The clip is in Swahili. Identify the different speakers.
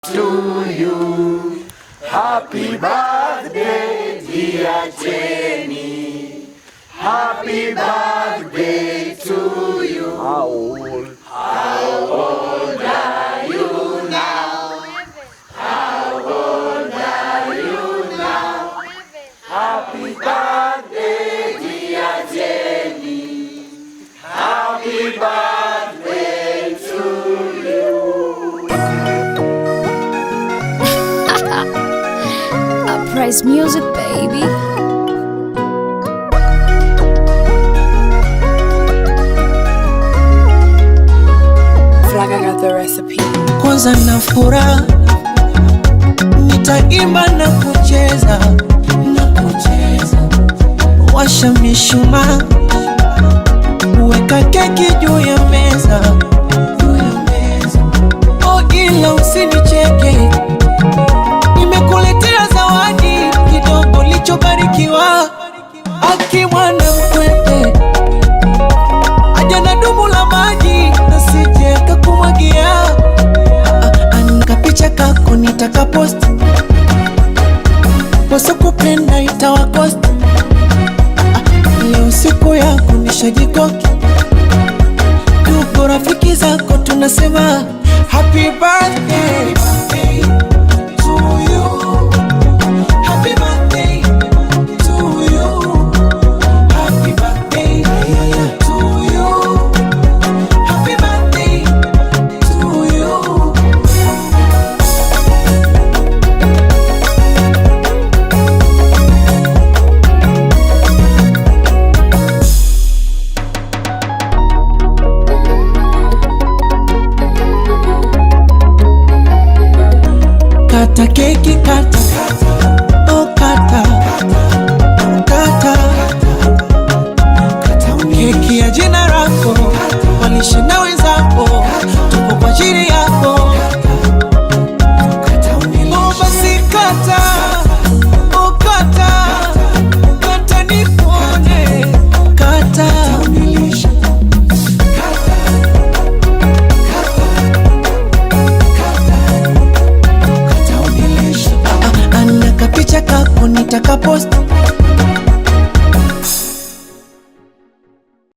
Speaker 1: To you. Happy birthday, dear Jenny. Happy birthday to you.
Speaker 2: How old?
Speaker 1: How old are you now? How old are you now? Happy birthday, dear Jenny. Happy birthday to you.
Speaker 3: Uprise music, baby.
Speaker 4: Flaga got the recipe.
Speaker 5: Kwanza na furaha, nitaimba na kucheza na kucheza, washa mishumaa, weka keki juu ya meza, juu ya meza. Oh, ila usinicheke, nimekuletea zawadi kidogo lichobarikiwa. Aki mwana mkwete aja na dumu la maji, nasije kakumwagia. Kapicha kako nitakaposti, wasokupenda itawakosti. Leo siku yako nishajikoki, tuko rafiki zako tunasema happy birthday to you. Happy birthday to you. Happy birthday to you. Happy birthday to you. Kata keki kata, oh kata, kata. Keki ya jina lako walishe na